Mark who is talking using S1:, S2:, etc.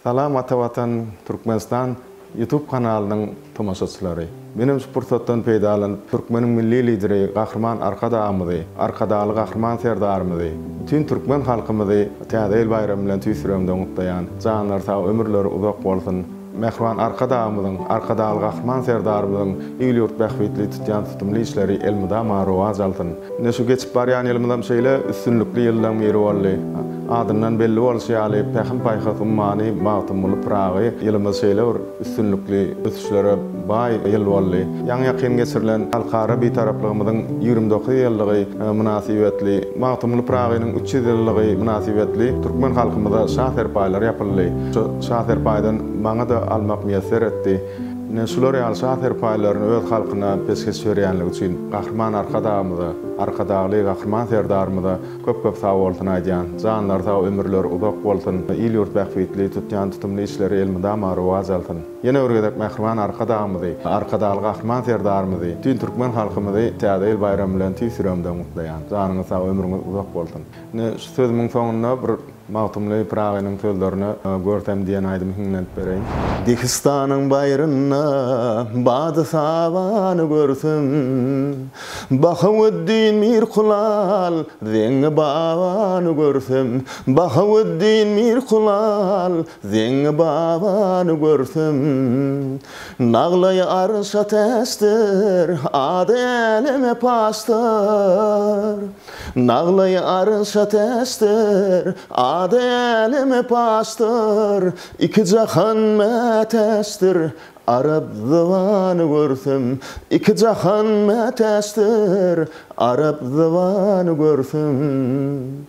S1: Salam Ata Watan Türkmenistan Youtube kanalynyň tomaşaçylary. Menem şu pursatdan peýdalanyp Türkmeniň Milli Lideri Gahryman Arkadagymyzy, Arkadagly Gahryman Serdarymyzy, bütin türkmen halkymyzy Täze ýyl baýramy bilen tüýs ýüregimden gutlaýan. Janlary sag, ömürleri uzak bolsun. Mähriban Arkadagymyzyň, Arkadagly Gahryman Serdarymyzyň il-ýurt bähbitli tutýan tutumly işleri elmydama rowaç alsyn. Ine şu geçip barýan ýylymyzam şeýle üstünlikli ýyllaň biri boldy. Adyndan belli bolşy ýaly, Pähim-paýhas ummany Magtymguly Pyragy ýylymyz şeýle bir üstünlikli ösüşlere baý ýyl boldy. Ýaňy-ýakyn geçirilen Halkara Bitaraplygymyzyň 29 ýyllygy mynasybetli, Magtymguly Pyragynyň 300 ýyllygy mynasybetli türkmen halkymyza şa serpaýlary ýapyldy. Şu şa serpaýdan maňa-da almak miýesser etdi. Ine, şular ýaly şa serpaýlaryny öz halkyna peşgeş berýänligi üçin Gahryman Arkadagymyza, Arkadagly Gahryman Serdarymyza köp-köp sag bolsun aýdýan. Janlary sag, ömürleri uzak bolsun, il-ýurt bähbitli tutýan tutumly işleri elmydama rowaç alsyn. Ýene bir gezek Mähriban Arkadagymyzy, Arkadagly Gahryman Serdarymyzy, bütin türkmen halkymyzy Täze ýyl baýramy bilen tüýs ýüregimden gutlaýan. Janyňyz sag, ömrüňiz uzak bolsun. Ine, şu sözümiň soňunda bir Magtymguly Pyragynyň sözlerine Görsem diýen aýdymy hiňlenip bereýin.
S2: Dehistanyň baýrynda bady-sabany görsem, Bahaweddin Mirkulal Zeňňi babany görsem, Bahaweddin Mirkulal Zeňňi babany görsem, Naglaýy arşa täçdir, ady äleme paşdyr. Naglaýy arşa täçdir, ady äleme paşdyr. Iki jahan mätäçdir, arap zybany görsem. Iki jahan mätäçdir, arap zybany görsem.